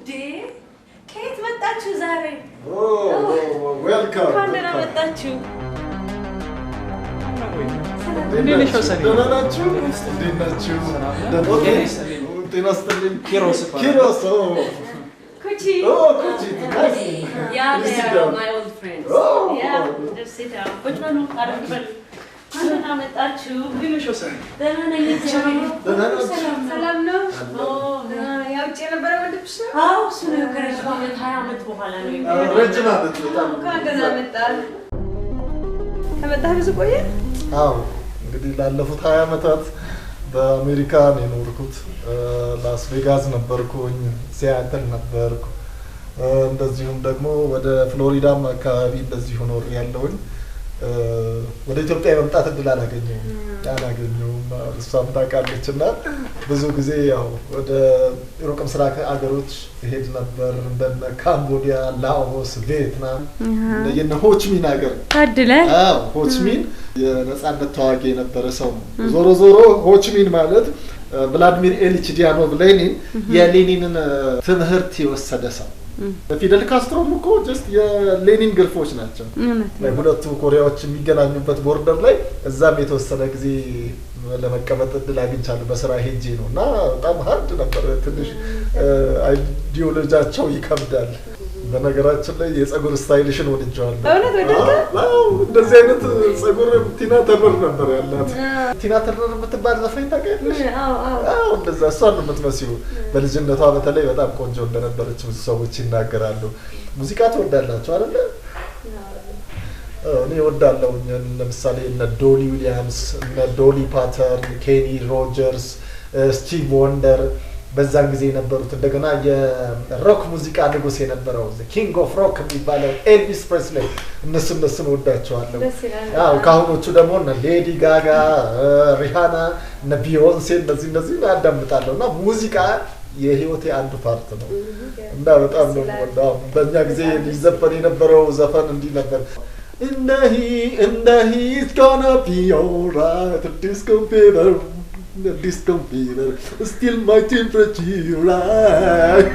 እንዴ፣ ከየት መጣችሁ ዛሬ? Welcome. እንኳን ደህና መጣችሁ። እንዴት ነሽ ወሰኔ? ደህና ናችሁ? እንዴት ናችሁ? Okay። ጤና ይስጥልኝ። ኪሮስ እባላለሁ። ኪሮስ፣ oh. ኩቺ። Oh, ኩቺ, nice. Yeah, Please they sit are down. my old friends. Oh. Yeah, just sit down. ቁጭ በሉ፣ አረፍ በሉ። እንኳን ደህና መጣችሁ። እንዴት ነሽ ወሰኔ? ደህና ነኝ፣ እግዚአብሔር። ደህና ናችሁ? ሰላም ነው። ኦ፣ ያ ውጭ የነበረ ወንድምሽ ነው? አዎ፣ እሱ ነው። ከረጅም ዓመት፣ 20 ዓመት በኋላ ነው የመጣው። ረጅም ዓመት በጣም። እንኳን ደህና መጣህ። ከመጣህ ብዙ ቆየ? አዎ፣ እንግዲህ ላለፉት 20 ዓመታት በአሜሪካ ነው የኖርኩት። ላስ ቬጋስ ነበርኩኝ፣ ሲያትል ነበርኩ። እንደዚሁም ደግሞ ወደ ፍሎሪዳም አካባቢ እንደዚሁ ኖሬያለሁኝ። ወደ ኢትዮጵያ የመምጣት እድል አላገኘሁም። እሷም ታውቃለች እና ብዙ ጊዜ ያው ወደ ሩቅ ምስራቅ አገሮች እሄድ ነበር፣ እንደነ ካምቦዲያ፣ ላኦስ፣ ቪየትናም፣ የነ ሆችሚን ሀገር። ታድለህ። አዎ፣ ሆችሚን የነጻነት ተዋጊ የነበረ ሰው ነው። ዞሮ ዞሮ ሆችሚን ማለት ቭላድሚር ኢሊች ዲያኖቭ ሌኒን የሌኒንን ትምህርት የወሰደ ሰው። ፊደል ካስትሮም እኮ just የሌኒን ግርፎች ናቸው። ሁለቱ ኮሪያዎች የሚገናኙበት border ላይ እዛም የተወሰነ ጊዜ ለመቀመጥ እድል አግኝቻለሁ። በስራ ሄጄ ነው እና በጣም hard ነበር። ትንሽ ideology ያቸው ይከብዳል። በነገራችን ላይ የጸጉር style ሽን ወድጀዋለሁ። በእውነት ወደድከው? አዎ፣ እንደዚህ አይነት ጸጉር ቲና ተርነር ነበር ያላት። ቲና ተርነር የምትባል ዘፋኝ ታውቂያለሽ? አዎ። አዎ፣ እንደዛ እሷን ነው የምትመስዪው። በልጅነቷ በተለይ በጣም ቆንጆ እንደነበረች ብዙ ሰዎች ይናገራሉ። ሙዚቃ ትወዳላችሁ አይደለ? እኔ እወዳለሁ። ለምሳሌ እነ ዶሊ ዊሊያምስ፣ እነ ዶሊ ፓተርን፣ ኬኒ ሮጀርስ፣ ስቲቭ ወንደር በዛን ጊዜ የነበሩት፣ እንደገና የ rock ሙዚቃ ንጉስ የነበረው King of Rock የሚባለው ኤልቪስ ፕሬስሌይ፣ እነሱን እወዳቸዋለሁ። ደስ ይላል። አዎ፣ ከአሁኖቹ ደግሞ እነ ሌዲ ጋጋ፣ ሪሃና፣ እነ ቢዮንሴ እነዚህ አዳምጣለሁ እና ሙዚቃ የህይወቴ አንዱ part ነው እና በጣም ነው የምወደው። በእኛ ጊዜ ሊዘፈን የነበረው ዘፈን እንዲህ ነበር። In the he's gonna be alright. This computer, this computer, still my temperature right.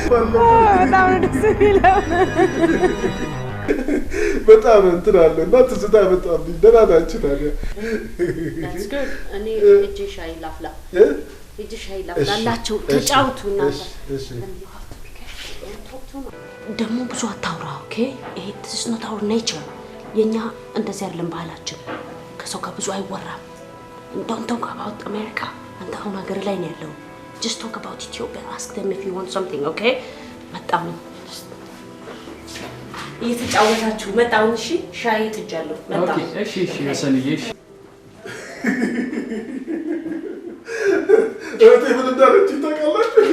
በጣም ነው ደስ የሚለው። በጣም እንትን አለ እና ትዝታ በጣም። ደህና ናችሁ ታዲያ? That's good. እኔ እጄ ሻይ ላፍላ። እ? እጄ ሻይ ላፍላላቸው። ተጫውቱ እናንተ። እሺ። ደግሞ ብዙ አታውራ፣ okay? ይሄ this is not our nature። የኛ እንደዚህ አይደለም ባህላችን። ከሰው ጋር ብዙ አይወራም። Don't talk about America። አንተ አሁን ሀገር ላይ ነው ያለው። Just talk about Ethiopia. Ask them if you want something, okay? መጣሁ። እየተጫወታችሁ መጣሁን። እሺ፣ ሻይ ጥጃለሁ። መጣሁ። Okay፣ እሺ ወሰንዬ፣ እሺ። እህቴ ምን እንዳለች ታውቃላችሁ?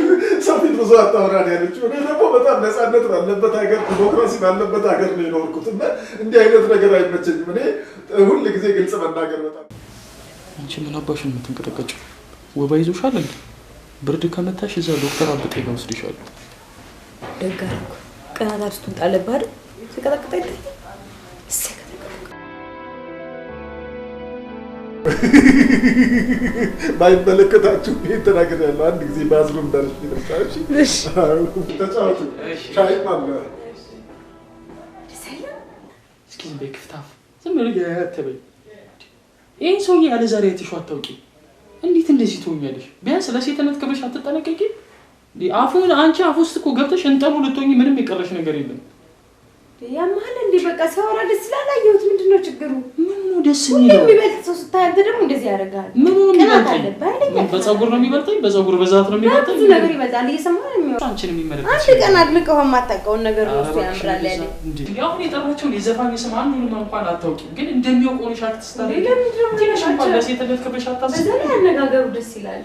ሰው ፊት ብዙ አታውራ ነው ያለችው። እኔ ደግሞ በጣም ነፃነት ባለበት ሀገር፣ ዲሞክራሲ ባለበት ሀገር ነው የኖርኩት እና እንዲህ አይነት ነገር አይመቸኝም። እኔ ሁል ጊዜ ግልጽ መናገር በጣም አንቺ ምን አባሽ ነው የምትንቀጠቀጭው? ወባ ይዞሻል እንዴ? ብርድ ከመታሽ እዛ ዶክተር አብጤ ጋር ወስድሻለሁ። ደግ አደረኩ። ቅናት አብዝቶን ጣለብህ አይደል? ሲቀጠቅጥ አይታይ። እሰይ ቀጠቀጥኩ። ባይመለከታችሁ ይሄን ተናግሬያለሁ። አንድ ጊዜ bathroom ደርሼ ልምጣ። እሺ፣ ተጫወቱ። ሻይም አለ። ደስ አይልም? እስኪ ዝም በይ ክፍታፍ፣ ዝም ብለሽ አትበይ። ይህን ሰውዬ ያለ ዛሬ አይተሽው አታውቂም። እንዴት እንደዚህ ትሆኛለሽ? ቢያንስ ለሴትነት ክብርሽ አትጠነቀቂ? አፉን አንቺ አፍ ውስጥ እኮ ገብተሽ እንጠሉ ልትሆኚ ምንም የቀረሽ ነገር የለም። ያመሃል እንዴ? በቃ ሲያወራ ደስ ይላል። አየሁት። ምንድን ነው ችግሩ? ምኑ ነው ደስ ሁሌ የሚለው? የሚበልጥ ሰው ስታይ አንተ ደግሞ እንደዚህ ያደርግሃል። ምኑ ነው ቅናት የሚበልጠኝ? አለብህ፣ ኃይለኛ ቅናት። በፀጉር ነው የሚበልጠኝ? በፀጉር ብዛት ነው የሚበልጠኝ? ብዙ ነገር ይበልጣል። እየሰማህ ነው የሚያወራው። አንቺን የሚመለከት አንድ ቀን አድንቀው የማታውቀውን ነገር ነው እሱ ያምራል ያለኝ። አሁን የጠራቸውን የዘፋኝ ስም አንዱንም እንኳን አታውቂም፣ ግን እንደሚያውቅ ሆነሽ act ስታደርጊ እንዴ፣ ለምንድን ነው ትንሽ እንኳን የምናውቃቸው? ለሴትነት ክብርሽ አታስቢ። በዛ ላይ አነጋገሩ ደስ ይላል።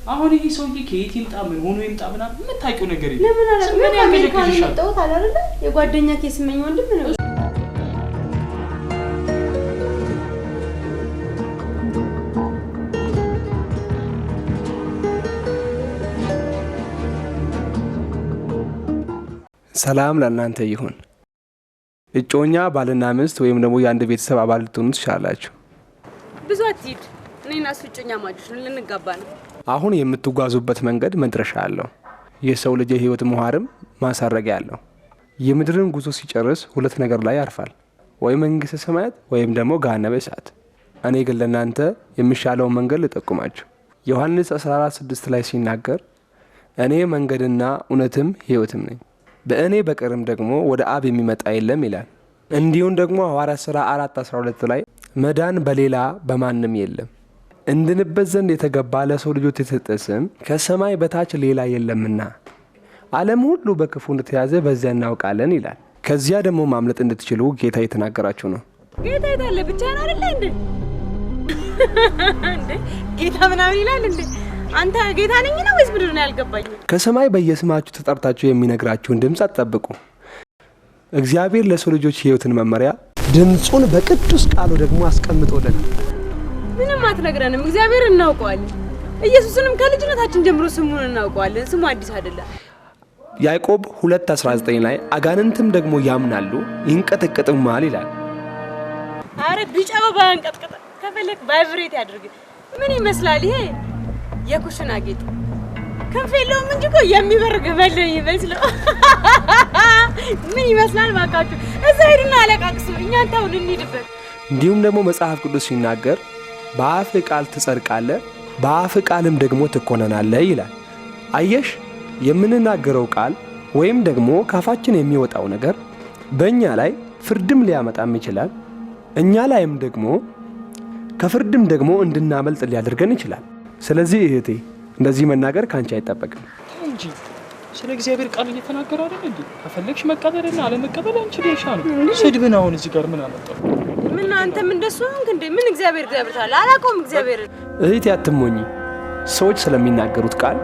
አሁን ይሄ ሰውዬ ከየት ይምጣ፣ ምን ሆኖ ይምጣ ምናምን የምታውቂው ነገር የለም። ለምን አላ ምን ምን አሜሪካ ነው ያንቀዠቅዥሻል? የመጣሁት አለ አይደለ? የጓደኛ የስመኝ ወንድም ነው። ሰላም ለእናንተ ይሁን። እጮኛ፣ ባልና ሚስት ወይም ደግሞ የአንድ ቤተሰብ አባል ልትሆኑ ትችላላችሁ። ብዙ አትሂድ። እኔና እሱ እጮኛማቾች ነን፣ ልንጋባ ነው። አሁን የምትጓዙበት መንገድ መድረሻ አለው። የሰው ልጅ የህይወት ምህዋርም ማሳረጊያ አለው። የምድርን ጉዞ ሲጨርስ ሁለት ነገር ላይ ያርፋል፣ ወይ መንግስተ ሰማያት ወይም ደግሞ ገሃነመ እሳት። እኔ ግን ለእናንተ የሚሻለውን መንገድ ልጠቁማችሁ። ዮሐንስ 14:6 ላይ ሲናገር እኔ መንገድና እውነትም ህይወትም ነኝ፣ በእኔ በቀርም ደግሞ ወደ አብ የሚመጣ የለም ይላል። እንዲሁም ደግሞ ሐዋርያት ሥራ 4:12 ላይ መዳን በሌላ በማንም የለም፣ እንድንበት ዘንድ የተገባ ለሰው ልጆች የተሰጠ ስም ከሰማይ በታች ሌላ የለምና ዓለም ሁሉ በክፉ እንደተያዘ በዚያ እናውቃለን ይላል። ከዚያ ደግሞ ማምለጥ እንድትችሉ ጌታ የተናገራችሁ ነው። ጌታ የታለ? ብቻህን አይደለ እንዴ? እንዴ ጌታ ምናምን ይላል እንዴ? አንተ ጌታ ነኝ ነው ወይስ ምንድን ነው ያልገባኝ? ከሰማይ በየስማችሁ ተጠርታችሁ የሚነግራችሁን ድምፅ አትጠብቁ። እግዚአብሔር ለሰው ልጆች ሕይወትን መመሪያ ድምፁን በቅዱስ ቃሉ ደግሞ አስቀምጦልናል። ምንም አትነግረንም። እግዚአብሔር እናውቀዋለን። ኢየሱስንም ከልጅነታችን ጀምሮ ስሙን እናውቀዋለን። ስሙ አዲስ አይደለም። ያዕቆብ 2:19 ላይ አጋንንትም ደግሞ ያምናሉ ይንቀጠቀጡማል ይላል። አረ ቢጫው ባያንቀጥቅጥ ከፈለክ vibrate ያድርግ። ምን ይመስላል ይሄ? የኩሽና ጌጥ ክንፍ የለውም እንጂ እኮ የሚበር ግመል ነው የሚመስለው። ምን ይመስላል ባካችሁ? እዛ ሄዱና አለቃቅሱ። እኛን ተውን እንሂድበት። እንዲሁም ደግሞ መጽሐፍ ቅዱስ ሲናገር በአፍህ ቃል ትጸድቃለህ፣ በአፍህ ቃልም ደግሞ ትኮነናለህ ይላል። አየሽ፣ የምንናገረው ቃል ወይም ደግሞ ካፋችን የሚወጣው ነገር በእኛ ላይ ፍርድም ሊያመጣም ይችላል። እኛ ላይም ደግሞ ከፍርድም ደግሞ እንድናመልጥ ሊያደርገን ይችላል። ስለዚህ እህቴ እንደዚህ መናገር ካንቺ አይጠበቅም። እንጂ ስለ እግዚአብሔር ቃል እየተናገረ አይደል እንዴ? ከፈለግሽ መቀበልና አለመቀበል አንቺ ድርሻ ነው። ስድብን አሁን እዚህ ጋር ምን አመጣው? ምን አንተም እንደሱ ሆንክ እንዴ? ምን እግዚአብሔር እግዚአብሔር ታለ አላውቀውም እግዚአብሔርን። እህቴ አትሞኚ። ሰዎች ስለሚናገሩት ቃል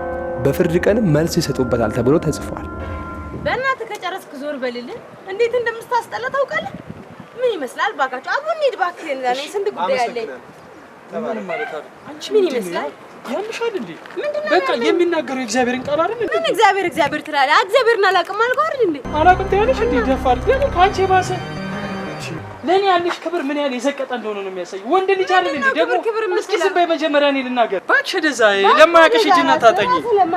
በፍርድ ቀን መልስ ይሰጡበታል ተብሎ ተጽፏል። በእናትህ ከጨረስክ ዞር በልልን። እንዴት እንደምታስጠላ ታውቃለህ? ምን ይመስላል ባካችሁ? አቡን እንሂድ እባክህ። እኔ ስንት ጉዳይ አለኝ። ምንም ማለት አይደል። አንቺ ምን ይመስላል? ያምሻል እንዴ? በቃ የሚናገረው የእግዚአብሔርን ቃል አይደል እንዴ? ምን እግዚአብሔር እግዚአብሔር ትላለህ? እግዚአብሔርን አላውቅም አልኩህ አይደል እንዴ? አላውቅም ትያለሽ እንዴ? ደፋር ደግሞ ከአንቺ የባሰ ለእኔ ያለሽ ክብር ምን ያህል የዘቀጠ እንደሆነ ነው የሚያሳይ። ወንድ ልጅ አይደል እንዴ? ደግሞ እስኪ ዝም በይ መጀመሪያ እኔ ልናገር። እባክሽ ወደዛ ለማያውቅሽ ሂጂና ታጠኚ።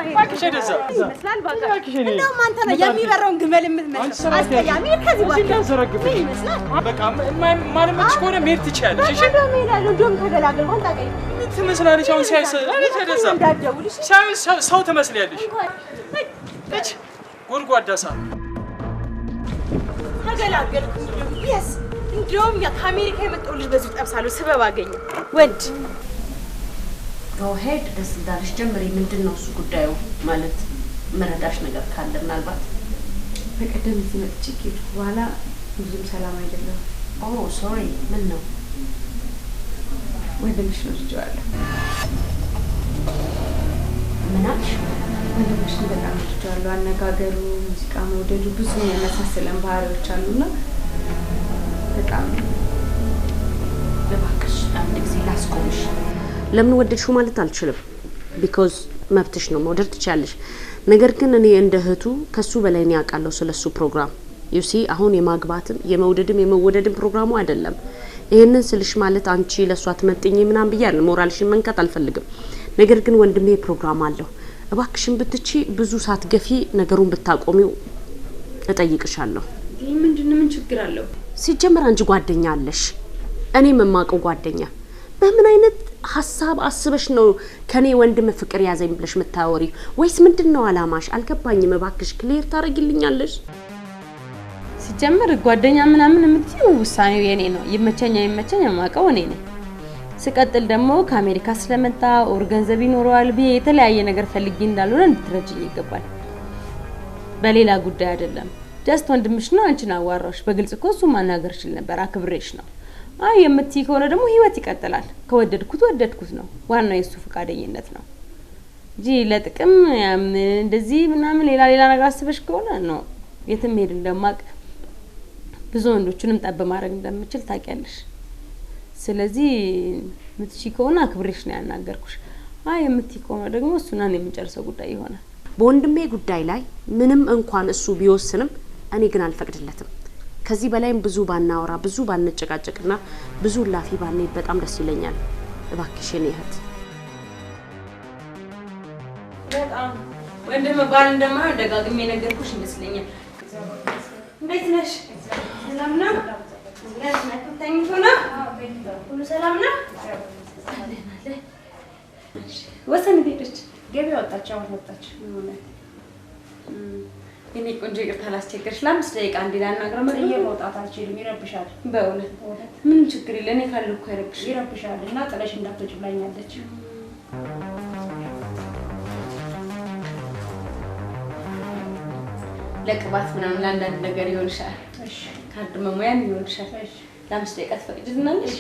እባክሽ ወደዛ ይመስላል ባካችሁ። እንደውም አንተ ነህ የሚበረውን ግመል የምትመስለው። አስቀያሚ። ከዚህ በኋላ ምን ይመስላል? በቃ ማንመችሽ ከሆነ መሄድ ትችያለሽ። እሺ እንደውም እሄዳለሁ። እንደውም ተገላገልኩ። አንተ አቀኝ ምን ትመስላለች አሁን? ሲያይ ወደዛ ሲያይ ሰው ትመስያለሽ። እች ጎድጓዳ ሳር ተገላገልኩ። Yes እንደውም ያ ከአሜሪካ የመጣው ልጅ በዚሁ ጠብሳለሁ። ስበብ አገኘ ወንድ Go ahead፣ ደስ እንዳለሽ ጀምሪ። ምንድን ነው እሱ ጉዳዩ? ማለት መረዳሽ ነገር ካለ ምናልባት። በቀደም እዚህ መጥቼ ከሄድኩ በኋላ ብዙም ሰላም አይደለም። Oh sorry። ምን ነው? ወንድምሽን ወድጄዋለሁ። ምን አልሽ? ወንድምሽን በጣም ወድጄዋለሁ። አነጋገሩ፣ ሙዚቃ መውደዱ፣ ብዙ የመሳሰለን ባህሪዎች አሉና በጣም። እባክሽ አንድ ጊዜ ላስቆምሽ። ለምን ወደድሽው ማለት አልችልም። Because መብትሽ ነው፣ መውደድ ትችያለሽ። ነገር ግን እኔ እንደ እህቱ ከሱ በላይ እኔ አውቃለሁ ስለሱ ፕሮግራም። You see፣ አሁን የማግባትም የመውደድም የመወደድም ፕሮግራሙ አይደለም። ይህንን ስልሽ ማለት አንቺ ለእሷ ትመጥኝ ምናምን ብያለሁ። ሞራልሽን መንካት አልፈልግም። ነገር ግን ወንድሜ ፕሮግራም አለው። እባክሽን ብትቺ ብዙ ሳትገፊ ነገሩን ብታቆሚው እጠይቅሻለሁ። ምንድን ምን ችግር አለው? ሲጀመር አንቺ ጓደኛ አለሽ፣ እኔም የማውቀው ጓደኛ። በምን አይነት ሀሳብ አስበሽ ነው ከኔ ወንድም ፍቅር ያዘኝ ብለሽ የምታወሪ? ወይስ ምንድን ነው አላማሽ? አልገባኝም። እባክሽ clear ታደርጊልኛለሽ? ሲጀመር ጓደኛ ምናምን የምትይው ውሳኔው የኔ ነው። ይመቸኝ አይመቸኝ የማውቀው እኔ ነኝ። ስቀጥል ደግሞ ከአሜሪካ ስለመጣ or ገንዘብ ይኖረዋል ብዬ የተለያየ ነገር ፈልጌ እንዳልሆነ እንድትረጅኝ ይገባል። በሌላ ጉዳይ አይደለም። Just ወንድምሽ ነው፣ አንቺን አዋራሽ። በግልጽ እኮ እሱ ማናገር ይችል ነበር። አክብሬሽ ነው። አይ የምትይ ከሆነ ደግሞ ህይወት ይቀጥላል። ከወደድኩት ወደድኩት ነው። ዋናው የእሱ ፈቃደኝነት ነው እንጂ ለጥቅም እንደዚህ ምናምን ሌላ ሌላ ነገር አስበሽ ከሆነ ነው የትም ሄድ እንደማቅ ብዙ ወንዶችንም ጠብ ማድረግ እንደምችል ታውቂያለሽ። ስለዚህ ምትሺ ከሆነ አክብሬሽ ነው ያናገርኩሽ። አይ የምትይ ከሆነ ደግሞ እሱና እኔ የምንጨርሰው ጉዳይ ይሆናል። በወንድሜ ጉዳይ ላይ ምንም እንኳን እሱ ቢወስንም እኔ ግን አልፈቅድለትም። ከዚህ በላይም ብዙ ባናወራ፣ ብዙ ባንጨቃጨቅና ብዙ ላፊ ባንሄድ በጣም ደስ ይለኛል። እባክሽ የኔ እህት። በጣም ወንድም ባል እንደማይሆን ደጋግሜ ነገርኩሽ ይመስለኛል። እንዴት ነሽ? ሰላም ነው? ተኝቶ ነው? ሁሉ ሰላም ነው? ወሰን ሄደች። ገበያ ወጣች። አሁን ወጣች። የኔ ቆንጆ ይቅርታ ላስቸግርሽ፣ ለ5 ደቂቃ እንዲ ላናግረው። ጥዬ መውጣት አልችልም፣ ይረብሻል። በእውነት ምንም ችግር የለ፣ እኔ ካለሁ እኮ አይረብሽም። ይረብሻል እና ጥለሽ እንዳትወጪ ብላኛለች። ለቅባት ምናምን ለአንዳንድ ነገር ይሆንሻል። እሺ፣ ካርድ መሙያም ይሆንሻል። እሺ፣ ለ5 ደቂቃ ትፈቅጂልናለሽ?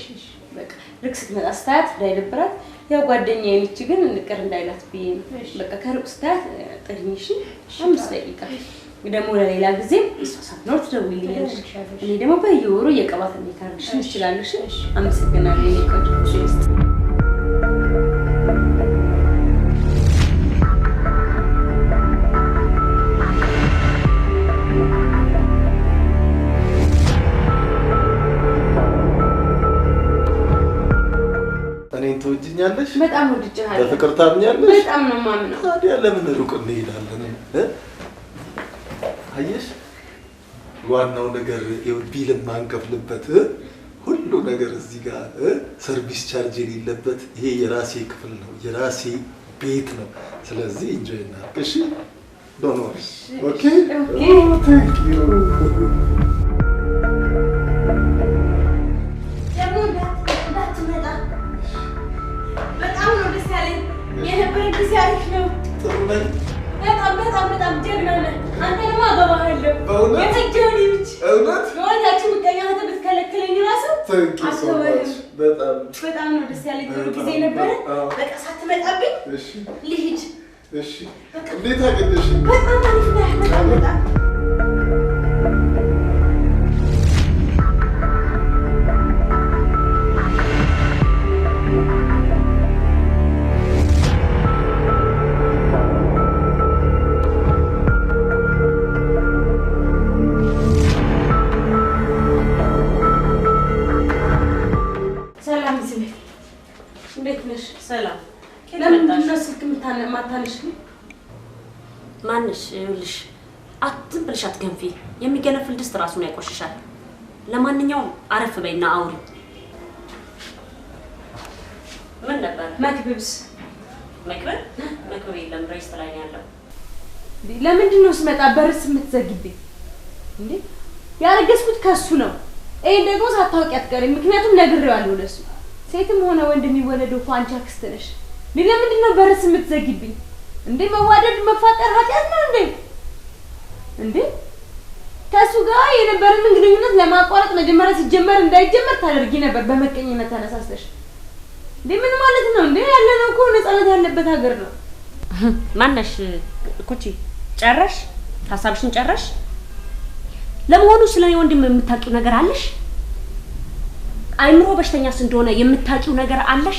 በቃ ልክ ስትመጣ ስታያት እንዳይደብራት፣ ያው ጓደኛዬ ነች ግን እንቅር እንዳይላት ብዬ ነው። በቃ ከሩቅ ስታያት ጥሪኝ። እሺ፣ 5 ደቂቃ ደግሞ ለሌላ ጊዜም እሷ ሳትኖር ትደውይልኛለሽ። እኔ ደግሞ በየወሩ የቅባት ካርድሽን እችላለሁ። እሺ፣ አመሰግናለሁ የኔ ቆንጆ። እኔን ትወጂኛለሽ? በጣም ወድጄሃለሁ። በፍቅር ታምኛለሽ? በጣም ነው የማምነው። ታዲያ ለምን ሩቅ እንሄዳለን? አየሽ፣ ዋናው ነገር ይኸው bill የማንከፍልበት ሁሉ ነገር እዚህ ጋር service charge የሌለበት ይሄ የራሴ ክፍል ነው፣ የራሴ ቤት ነው። ስለዚህ enjoy እናድርግ። እሺ፣ don't worry። Okay thank you። ደግሞ እንዳትመጣ በጣም ነው ደስ ያለኝ። የነበረ ጊዜ አሪፍ ነው። ጥሩ ነኝ። በጣም በጣም በጣም ጀግና ነህ። አንተንማ አገባሃለሁ። በእውነት የፈጀውን ይብች እውነት የሆነች ምቀኛ እህት ብትከለክለኝ እራሱ thank you so much። በጣም በጣም ነው ደስ ያለኝ። ጥሩ ጊዜ ነበረ። በቃ ሳትመጣብኝ እሺ፣ ልሂድ። እሺ። እንዴት አገኘሽኝ? በጣም አሪፍ ነህ። በጣም በጣም ሰላም ስሜ፣ እንዴት ነሽ? ሰላም። ለምንድን ነው ስልክ የማታነሺው? ማንሽ? ይኸውልሽ፣ ዝም ብለሽ አትገንፊ። የሚገነፍል ድስት ራሱን ያቆሽሻል። ለማንኛውም አረፍ በይና አውሪ። ምን ነበር? መክብብስ? መክብብ? መክብብ የለም፣ rest ላይ ነው ያለው። ለምንድን ነው ስመጣ በርስ የምትዘጊብኝ? እንዴ ያረገዝኩት ከሱ ነው። ይሄን ደግሞ ሳታውቂ አትቀሪም፣ ምክንያቱም ነግሬዋለሁ ለሱ። ሴትም ሆነ ወንድ የሚወለደው እኮ አንቺ አክስት ነሽ። ለምንድን ነው በርስ የምትዘጊብኝ? እንዴ መዋደድ መፋቀር ኃጢአት ነው እንዴ? እንዴ ከሱ ጋር የነበረንን ግንኙነት ለማቋረጥ መጀመሪያ ሲጀመር እንዳይጀመር ታደርጊ ነበር በመቀኝነት ተነሳስተሽ። እንዴ ምን ማለት ነው እንዴ? ያለነው እኮ ነፃነት ያለበት ሀገር ነው። ማነሽ ኩቺ፣ ጨረሽ? ሀሳብሽን ጨረሽ? ለመሆኑ ስለኔ ወንድም የምታውቂው ነገር አለሽ? አይምሮ በሽተኛስ እንደሆነ የምታውቂው ነገር አለሽ?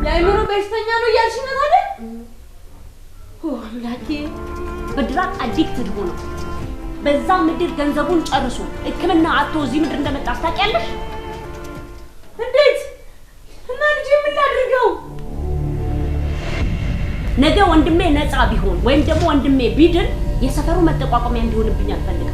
የአይምሮ በሽተኛ ነው እያልሽ ነው ታዲያ? ኦ አምላኬ፣ በ drug addicted ሆኖ በዛ ምድር ገንዘቡን ጨርሶ ሕክምና አጥቶ እዚህ ምድር እንደመጣ ታውቂያለሽ? እንዴት እና ልጄ ምን ላድርገው? ነገ ወንድሜ ነፃ ቢሆን ወይም ደግሞ ወንድሜ ቢድን የሰፈሩ መጠቋቋሚያ እንዲሆንብኝ አልፈልግም።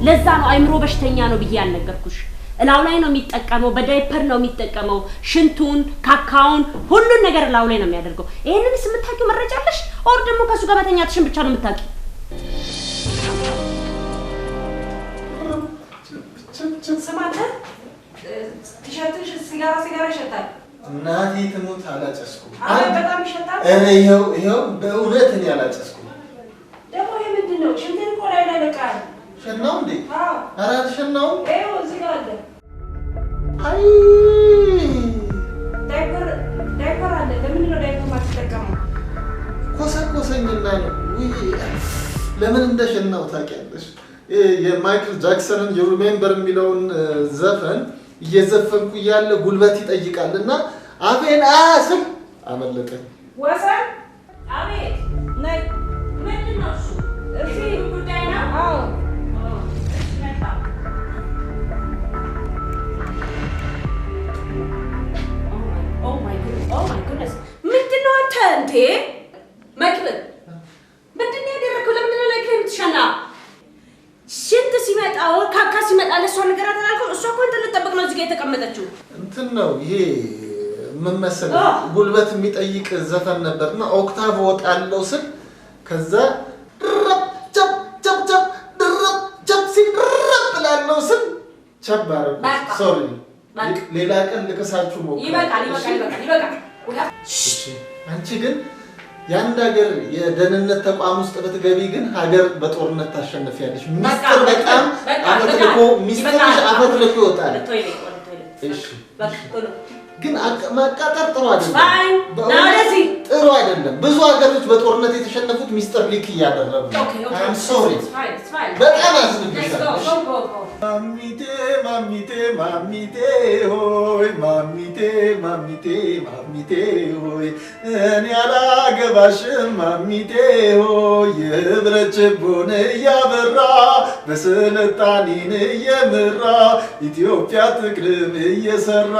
ለዛ ነው አይምሮ በሽተኛ ነው ብዬ ያልነገርኩሽ። እላው ላይ ነው የሚጠቀመው፣ በዳይፐር ነው የሚጠቀመው። ሽንቱን፣ ካካውን፣ ሁሉን ነገር እላው ላይ ነው የሚያደርገው። ይሄንንስ የምታውቂው መረጃ አለሽ? or ደግሞ ከሱ ጋር መተኛትሽን ብቻ ነው የምታውቂው? ስማ አንተ፣ ቲሸርትሽ ሲጋራ ሲጋራ ይሸታል። እናቴ ትሙት አላጨስኩም። አረ በጣም ይሸታል። ኧረ ይኸው ይኸው፣ በእውነት እኔ አላጨስኩም። ደግሞ ይሄ ምንድን ነው? ሽንትህን እኮ ላይ ላይ ለቀሃል። ሸናው እንዴ? አዎ። ኧረ አልሸናውም። ይኸው እዚህ ጋር አለ። አይ ዳይፐር ዳይፐር አለ። ለምንድን ነው ዳይፐር የማትጠቀመው? ኮሰኮሰኝና ነው። ውይ ለምን እንደሸናው ታውቂያለሽ? የማይክል ጃክሰንን የ Remember የሚለውን ዘፈን እየዘፈንኩ እያለ ጉልበት ይጠይቃል እና አፌን ስል አመለጠኝ። ወሰን፣ አቤት። ነይ። ምንድን ነው እሱ? እዚህ ጉዳይ ነው? አዎ። እሺ፣ መጣሁ። Oh my goodness. መክብብ ምንድን ነው ያደረግከው? ለምንድን ነው like የምትሸና? ሽንት ሲመጣ ካካ ሲመጣ ለእሷ ንገራት አላልኩም? እሷ እኮ አንተን ልትጠብቅ ነው እዚህ ጋር የተቀመጠችው። እንትን ነው ይሄ ምን መሰለህ፣ ጉልበት የሚጠይቅ ዘፈን ነበርና octave ወጣለው ስል ከዛ ድረብ ቸብ ቸብ ቸብ ድረብ ቸብ ሲል ድረብ እላለሁ ስል ቸብ አደረኩት። Sorry፣ ሌላ ቀን ልክሳችሁ ሞክራለሁ። ይበቃል፣ ይበቃል፣ ይበቃል፣ ይበቃል። አንቺ ግን የአንድ ሀገር የደህንነት ተቋም ውስጥ ብትገቢ ግን ሀገር በጦርነት ታሸንፊያለሽ። ሚስጥር በጣም አፈትልኮ ሚስጥርሽ አፈትልኮ ይወጣል። እሺ ግን ማቃጠር ጥሩ አይደለም፣ ጥሩ አይደለም። ብዙ ሀገሮች በጦርነት የተሸነፉት ሚስጥር leak እያደረጉ ነው። I'm sorry፣ በጣም አዝንብሻለሁ። ማሚቴ ማሚቴ ማሚቴ ሆይ ማሚቴ ማሚቴ ማሚቴ ሆይ እኔ አላገባሽም ማሚቴ ሆይ የህብረት ችቦን እያበራ በስልጣኔን እየመራ ኢትዮጵያ ትቅድም እየሰራ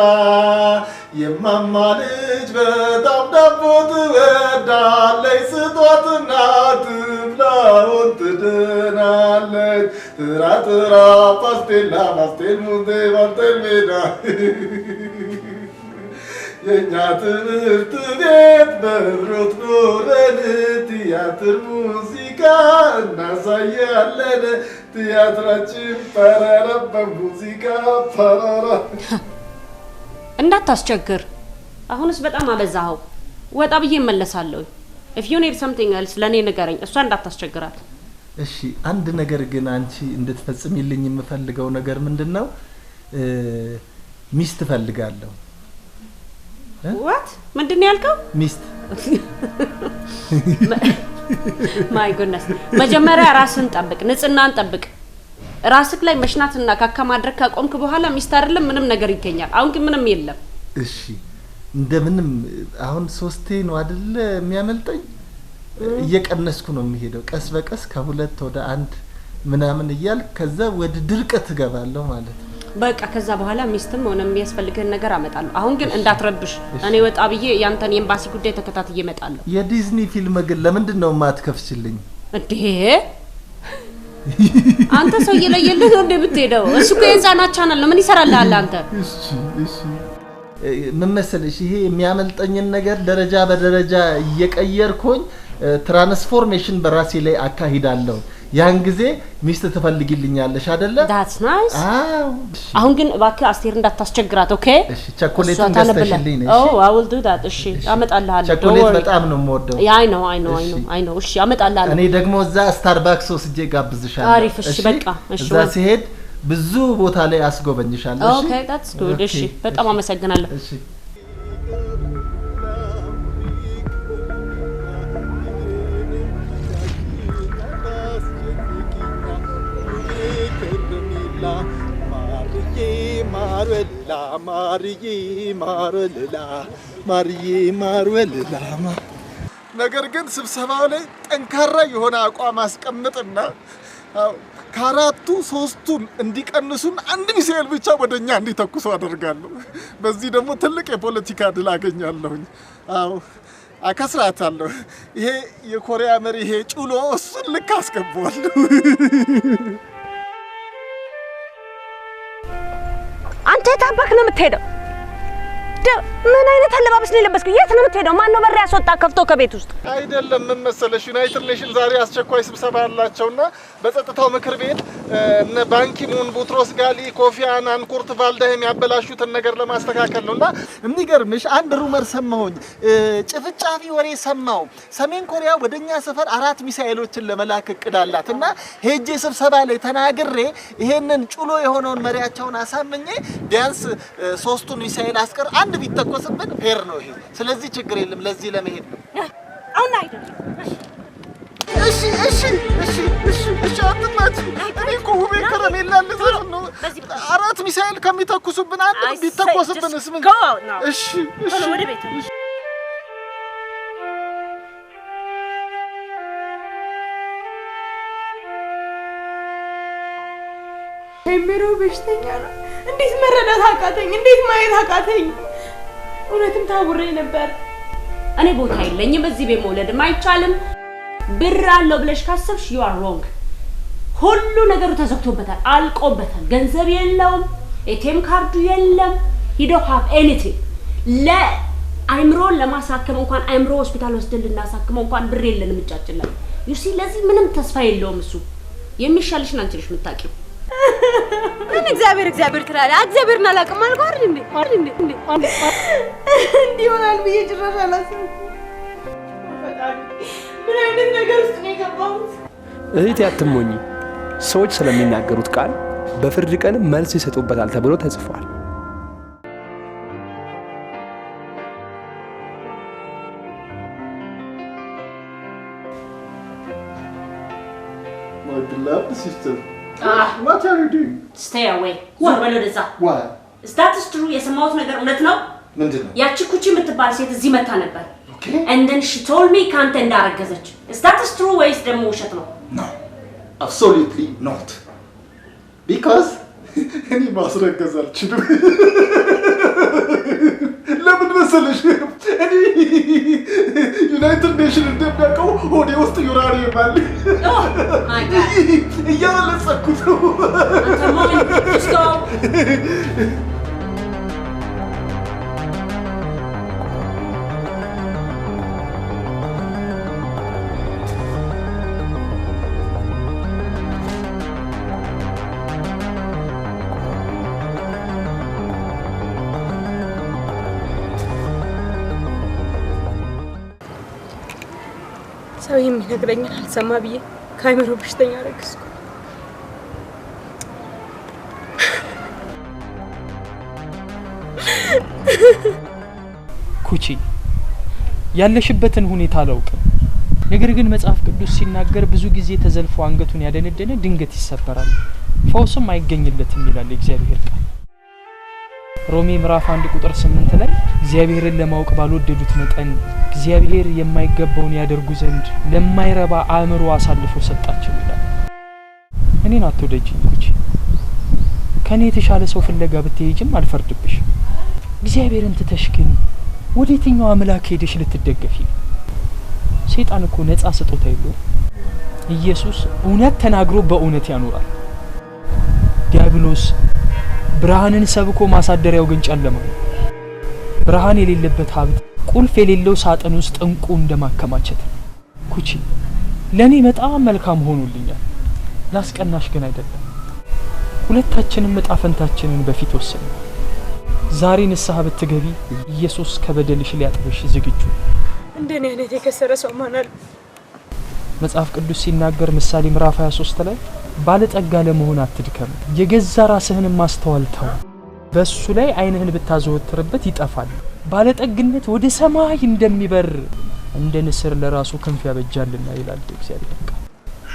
የማማ ልጅ በጣም ዳቦ ትወዳለች፣ ስጧትና ትብላውን ትድናለች። ትራትራ ፓስቴላ ፓስቴል ሙንቴ ፓስቴል ሜዳ የእኛ ትምህርት ቤት በህብረት ኖረን ቲያትር ሙዚቃ እናሳያለን። ቲያትራችን ፈረረ በሙዚቃ ፈረረ። እንዳታስቸግር። አሁንስ በጣም አበዛኸው። ወጣ ብዬ እመለሳለሁ። If you need something else ለእኔ ንገረኝ፣ እሷ እንዳታስቸግራት። እሺ፣ አንድ ነገር ግን አንቺ እንድትፈጽሚልኝ የምፈልገው ነገር ምንድን ነው? ሚስት እፈልጋለሁ። What? ምንድን ነው ያልከው? ሚስት። My goodness። መጀመሪያ ራስን ጠብቅ፣ ንጽህናን ጠብቅ። ራስክ ላይ መሽናትና ካካ ማድረግ ካቆምክ በኋላ ሚስት አይደለም ምንም ነገር ይገኛል። አሁን ግን ምንም የለም። እሺ እንደምንም አሁን 3 ነው አይደለ የሚያመልጠኝ? እየቀነስኩ ነው የሚሄደው ቀስ በቀስ ከ2 ወደ 1 ምናምን እያል ከዛ ወደ ድርቀት እገባለሁ ማለት ነው። በቃ ከዛ በኋላ ሚስትም ሆነ የሚያስፈልግህን ነገር አመጣለሁ። አሁን ግን እንዳትረብሽ። እኔ ወጣ ብዬ ያንተን የኤምባሲ ጉዳይ ተከታትዬ እመጣለሁ። የዲዝኒ ፊልም ግን ለምንድን ነው የማትከፍችልኝ? እንዴ አንተ ሰው እየለየልህ ነው እንደ የምትሄደው? እሱ እኮ የህፃናት ቻናል ነው። ምን ይሰራልሃል አንተ? እሺ እሺ ምን መሰለሽ፣ ይሄ የሚያመልጠኝን ነገር ደረጃ በደረጃ እየቀየርኩኝ transformation በራሴ ላይ አካሂዳለሁ። ያን ጊዜ ሚስት ትፈልጊልኛለሽ አይደለ? That's nice። አዎ። አሁን ግን እባክህ አስቴር እንዳታስቸግራት። Okay? እሺ። ቸኮሌቱን ገዝተሽልኝ ነይ። Oh, I will do that። እሺ አመጣልሃለሁ። ቸኮሌት በጣም ነው የምወደው። I know, I know, I know, I know። እሺ አመጣልሃለሁ። እኔ ደግሞ እዛ ስታርባክስ ወስጄ ጋብዝሻለሁ። አሪፍ። እሺ በቃ እሺ። እዛ ሲሄድ ብዙ ቦታ ላይ አስጎበኝሻለሁ። Okay, that's good። እሺ በጣም አመሰግናለሁ። እሺ ነገር ግን ስብሰባው ላይ ጠንካራ የሆነ አቋም አስቀምጥና ከ4ቱ 3ቱን እንዲቀንሱን አንድ ሚሳኤል ብቻ ወደኛ እንዲተኩሱ አደርጋለሁ። በዚህ ደግሞ ትልቅ የፖለቲካ ድል አገኛለሁኝ። አዎ አከስራታለሁ። ይሄ የኮሪያ መሪ ይሄ ጩሎ እሱን ልክ አስገባዋለሁ። አንተ የታባክ ነው የምትሄደው? ምን አይነት አለባበስ ነው የለበስከው? የት ነው የምትሄደው? ማን ነው በር ያስወጣ ከፍቶ ከቤት ውስጥ? አይደለም ምን መሰለሽ፣ United Nation ዛሬ አስቸኳይ ስብሰባ አላቸውና በጸጥታው ምክር ቤት እነ ባንኪሙን፣ ቡትሮስ ጋሊ፣ ኮፊ አናን፣ ኩርት ቫልዳሄም ያበላሹትን ነገር ለማስተካከል ነውና የሚገርምሽ አንድ rumor ሰማሁኝ፣ ጭፍጫፊ ወሬ ሰማሁ። ሰሜን ኮሪያ ወደኛ ሰፈር 4 ሚሳኤሎችን ለመላክ እቅድ አላትና ሄጄ ስብሰባ ላይ ተናግሬ ይሄንን ጩሎ የሆነውን መሪያቸውን አሳምኜ ቢያንስ 3ቱን ሚሳኤል አስቀር አንድ ቢተኮስብን fair ነው ይሄ። ስለዚህ ችግር የለም ለዚህ ለመሄድ ነው። አሁን አይደለም። እሺ እሺ እሺ እሺ እሺ አትማች። እኔ እኮ ውቤ ከረሜላ ልዘር ነው። 4 ሚሳኤል ከሚተኩሱብን አንድ ቢተኮስብንስ ምን? እሺ እሺ ወደ ቤት። አይምሮ በሽተኛ ነው። እንዴት መረዳት አቃተኝ? እንዴት ማየት አቃተኝ? እውነትም ታውሬ ነበር። እኔ ቦታ የለኝም፣ እዚህ ቤት መውለድም አይቻልም። ብር አለው ብለሽ ካሰብሽ you are wrong። ሁሉ ነገሩ ተዘግቶበታል፣ አልቆበታል። ገንዘብ የለውም፣ ATM card ኡ የለም። He don't have anything። ለአይምሮን ለማሳከም እንኳን፣ አይምሮ ሆስፒታል ወስደን ልናሳክመው እንኳን ብር የለንም እጃችን ላይ፣ you see። ለዚህ ምንም ተስፋ የለውም እሱ። የሚሻልሽን አንቺ ነሽ የምታውቂው። ምን እግዚአብሔር እግዚአብሔር ትላለህ? እግዚአብሔርን አላውቅም አልኩህ አይደል እንዴ? አይደል እንዴ? እንዴ እንዲህ ይሆናል ብዬ ጭራሽ አላሰብኩም። ፈጣሪ፣ ምን አይነት ነገር ውስጥ ነው የገባሁት? እህቴ አትሞኝ፣ ሰዎች ስለሚናገሩት ቃል በፍርድ ቀን መልስ ይሰጡበታል ተብሎ ተጽፏል። My beloved sister, what are you doing? Stay away። ዞር በል ወደዛ። Why? Is that true? የሰማሁት ነገር እውነት ነው? ምንድን ነው? ያቺ ኩቺ የምትባል ሴት እዚህ መታ ነበር። Okay. And then she told me ከአንተ እንዳረገዘች። Is that true ወይስ ደግሞ ውሸት ነው? No, absolutely not. Because እኔ ማስረገዝ አልችልም። ለምን መሰለሽ? እኔ United Nation እንደሚያውቀው ሆዴ ውስጥ ዩራኒየም አለ። Oh my God. እያበለጸኩት ነው። አንተ ሞኝ፣ just go. ሰው የሚነግረኝን አልሰማ ብዬ ከአይምሮ በሽተኛ አረገዝኩ። ኩቺ፣ ያለሽበትን ሁኔታ አላውቅም። ነገር ግን መጽሐፍ ቅዱስ ሲናገር ብዙ ጊዜ ተዘልፎ አንገቱን ያደነደነ ድንገት ይሰበራል፣ ፈውስም አይገኝለትም ይላል የእግዚአብሔር ቃል። ሮሜ ምዕራፍ 1 ቁጥር 8 ላይ እግዚአብሔርን ለማወቅ ባልወደዱት መጠን እግዚአብሔር የማይገባውን ያደርጉ ዘንድ ለማይረባ አእምሮ አሳልፎ ሰጣቸው ይላል። እኔን አትውደጂኝ ኩቺ። ከእኔ የተሻለ ሰው ፍለጋ ብትሄጅም አልፈርድብሽም። እግዚአብሔርን ትተሽ ግን ወደ የትኛው አምላክ ሄደሽ ልትደገፊ ነው? ሰይጣን እኮ ነጻ ስጦታ የለውም። ኢየሱስ እውነት ተናግሮ በእውነት ያኖራል። ዲያብሎስ ብርሃንን ሰብኮ ማሳደሪያው ግን ጨለማ ነው። ብርሃን የሌለበት ሀብት ቁልፍ የሌለው ሳጥን ውስጥ እንቁ እንደማከማቸት ነው። ኩቺ፣ ለእኔ በጣም መልካም ሆኖልኛል። ላስቀናሽ ግን አይደለም። ሁለታችንም እጣ ፈንታችንን በፊት ወሰንን። ዛሬ ንስሐ ብትገቢ ኢየሱስ ከበደልሽ ሊያጥብሽ ዝግጁ ነው። እንደኔ አይነት የከሰረ ሰው ማን አለ? መጽሐፍ ቅዱስ ሲናገር ምሳሌ ምዕራፍ 23 ላይ ባለጠጋ ለመሆን አትድከም፣ የገዛ ራስህንም ማስተዋል ተው፣ በእሱ ላይ ዓይንህን ብታዘወትርበት ይጠፋል። ባለጠግነት ወደ ሰማይ እንደሚበር እንደ ንስር ለራሱ ክንፍ ያበጃልና ይላል እግዚአብሔር ቃል።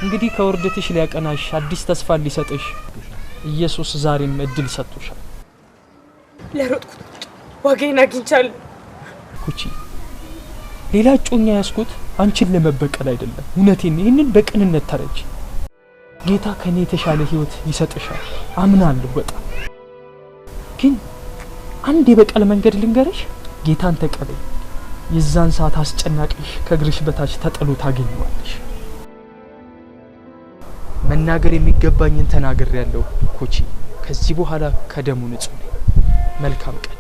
እንግዲህ ከውርደትሽ ሊያቀናሽ፣ አዲስ ተስፋ ሊሰጥሽ ኢየሱስ ዛሬም እድል ሰጥቶሻል። ለሮጥኩት ሩጫ ዋጋዬን አግኝቻለሁ። ኩቺ፣ ሌላ እጮኛ ያዝኩት አንቺን ለመበቀል አይደለም። እውነቴን፣ ይህንን በቅንነት ተረጂ። ጌታ ከኔ የተሻለ ህይወት ይሰጥሻል አምናለሁ። በጣም ግን አንድ የበቀል መንገድ ልንገርሽ፣ ጌታን ተቀበይ። የዛን ሰዓት አስጨናቂሽ ከእግርሽ በታች ተጥሎ ታገኘዋለሽ። መናገር የሚገባኝን ተናግሬያለሁ ኩቺ። ከዚህ በኋላ ከደሙ ንጹህ ነኝ። መልካም ቀን።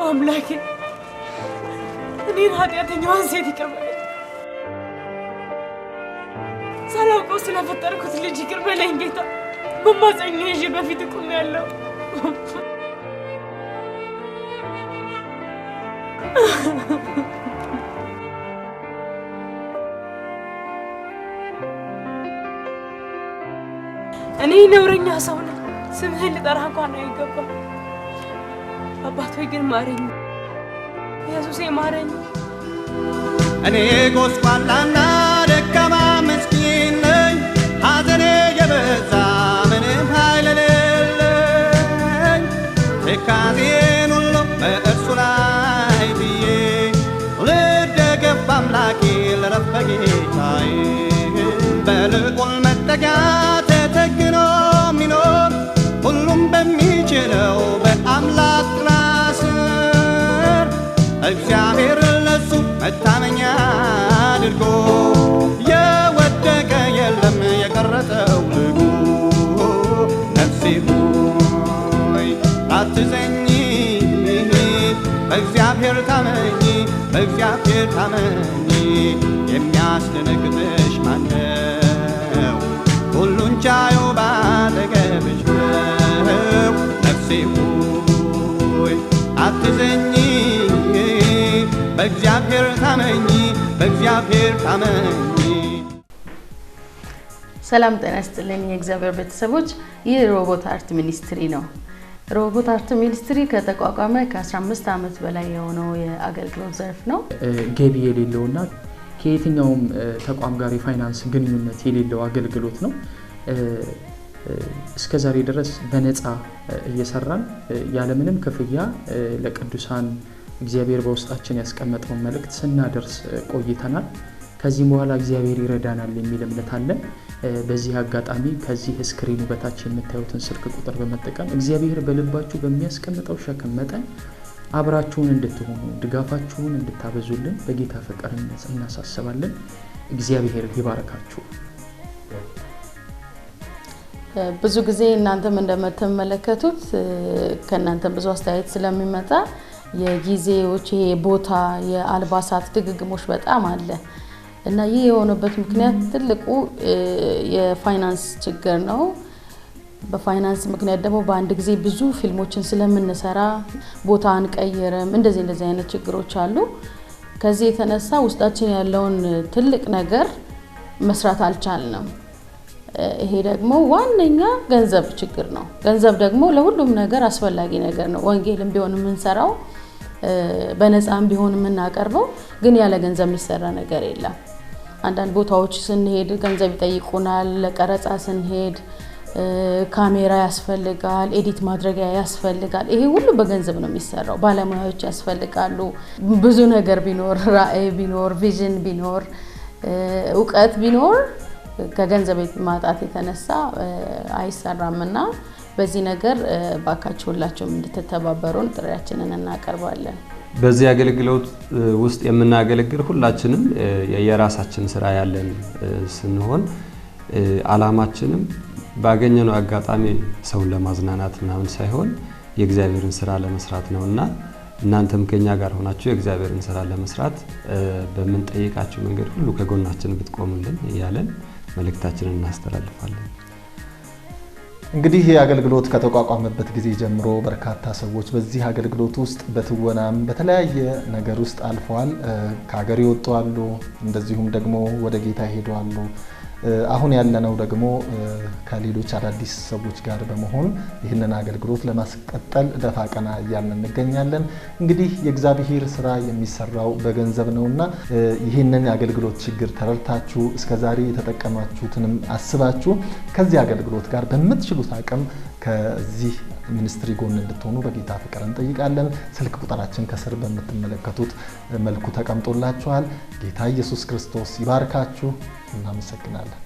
አምላኬ፣ እኔን ኃጢአተኛዋን ሴት ይቅር በለኝ። ሳላውቀው ስለፈጠርኩት ልጅ ይቅር በለኝ ጌታ። መማፀኛ ይዤ በፊት ቆሜያለሁ። እኔ ነውረኛ ሰው ነኝ። ስምህን ልጠራ እንኳን አይገባም። አባት ሆይ ግን ማረኝ፣ ኢየሱሴ ማረኝ። እኔ ጎስቋላና ደካማ ምስኪን ነኝ፣ ሐዘኔ የበዛ ምንም ኃይል የሌለኝ። ትካዜን ሁሉ በእርሱ ላይ ጥዬ ልደገፍበት። ታመኚ፣ በእግዚአብሔር ታመኚ። የሚያስደነግጥሽ ማነው? ሁሉን ቻዩ ባጠገብሽ ነው። ነፍሴ ሆይ አትዘኚ፣ በእግዚአብሔር ታመኚ፣ በእግዚአብሔር ታመኚ። ሰላም ጤና ይስጥልኝ የእግዚአብሔር ቤተሰቦች፣ ይህ ሮቦት Art Ministry ነው። ሮቦት Art Ministry ከተቋቋመ ከ15 ዓመት በላይ የሆነው የአገልግሎት ዘርፍ ነው። ገቢ የሌለውና ከየትኛውም ተቋም ጋር የፋይናንስ ግንኙነት የሌለው አገልግሎት ነው። እስከ ዛሬ ድረስ በነፃ እየሰራን ያለምንም ክፍያ ለቅዱሳን እግዚአብሔር በውስጣችን ያስቀመጠውን መልእክት ስናደርስ ቆይተናል። ከዚህም በኋላ እግዚአብሔር ይረዳናል የሚል እምነት አለን። በዚህ አጋጣሚ ከዚህ screen ኑ በታች የምታዩትን ስልክ ቁጥር በመጠቀም እግዚአብሔር በልባችሁ በሚያስቀምጠው ሸክም መጠን አብራችሁን እንድትሆኑ ድጋፋችሁን እንድታበዙልን በጌታ ፍቅር እናሳስባለን። እግዚአብሔር ይባረካችሁ። ብዙ ጊዜ እናንተም እንደምትመለከቱት ከእናንተ ብዙ አስተያየት ስለሚመጣ የጊዜዎች ይሄ ቦታ የአልባሳት ድግግሞች በጣም አለ እና ይህ የሆነበት ምክንያት ትልቁ የፋይናንስ ችግር ነው። በፋይናንስ ምክንያት ደግሞ በአንድ ጊዜ ብዙ ፊልሞችን ስለምንሰራ ቦታ አንቀይርም። እንደዚህ እንደዚህ አይነት ችግሮች አሉ። ከዚህ የተነሳ ውስጣችን ያለውን ትልቅ ነገር መስራት አልቻልንም። ይሄ ደግሞ ዋነኛ ገንዘብ ችግር ነው። ገንዘብ ደግሞ ለሁሉም ነገር አስፈላጊ ነገር ነው። ወንጌልም ቢሆን የምንሰራው በነፃም ቢሆን የምናቀርበው ግን ያለ ገንዘብ የሚሰራ ነገር የለም። አንዳንድ ቦታዎች ስንሄድ ገንዘብ ይጠይቁናል። ለቀረጻ ስንሄድ ካሜራ ያስፈልጋል፣ edit ማድረጊያ ያስፈልጋል። ይሄ ሁሉ በገንዘብ ነው የሚሰራው። ባለሙያዎች ያስፈልጋሉ። ብዙ ነገር ቢኖር፣ ራዕይ ቢኖር፣ vision ቢኖር፣ እውቀት ቢኖር ከገንዘብ ማጣት የተነሳ አይሰራምና በዚህ ነገር ባካችሁ ሁላችሁም እንድትተባበሩን ጥሪያችንን እናቀርባለን። በዚህ አገልግሎት ውስጥ የምናገለግል ሁላችንም የየራሳችን ስራ ያለን ስንሆን አላማችንም ባገኘነው አጋጣሚ ሰውን ለማዝናናት ምናምን ሳይሆን የእግዚአብሔርን ስራ ለመስራት ነውና እናንተም ከኛ ጋር ሆናችሁ የእግዚአብሔርን ስራ ለመስራት በምንጠይቃችሁ መንገድ ሁሉ ከጎናችን ብትቆሙልን እያለን መልእክታችንን እናስተላልፋለን። እንግዲህ ይህ አገልግሎት ከተቋቋመበት ጊዜ ጀምሮ በርካታ ሰዎች በዚህ አገልግሎት ውስጥ በትወናም በተለያየ ነገር ውስጥ አልፈዋል። ከሀገር የወጡ አሉ፣ እንደዚሁም ደግሞ ወደ ጌታ ሄዱ አሉ። አሁን ያለነው ደግሞ ከሌሎች አዳዲስ ሰዎች ጋር በመሆን ይህንን አገልግሎት ለማስቀጠል ደፋ ቀና እያልን እንገኛለን። እንግዲህ የእግዚአብሔር ስራ የሚሰራው በገንዘብ ነውና ይህንን የአገልግሎት ችግር ተረድታችሁ እስከዛሬ የተጠቀማችሁትንም አስባችሁ ከዚህ አገልግሎት ጋር በምትችሉት አቅም ከዚህ ሚኒስትሪ ጎን እንድትሆኑ በጌታ ፍቅር እንጠይቃለን። ስልክ ቁጥራችን ከስር በምትመለከቱት መልኩ ተቀምጦላችኋል። ጌታ ኢየሱስ ክርስቶስ ይባርካችሁ። እናመሰግናለን።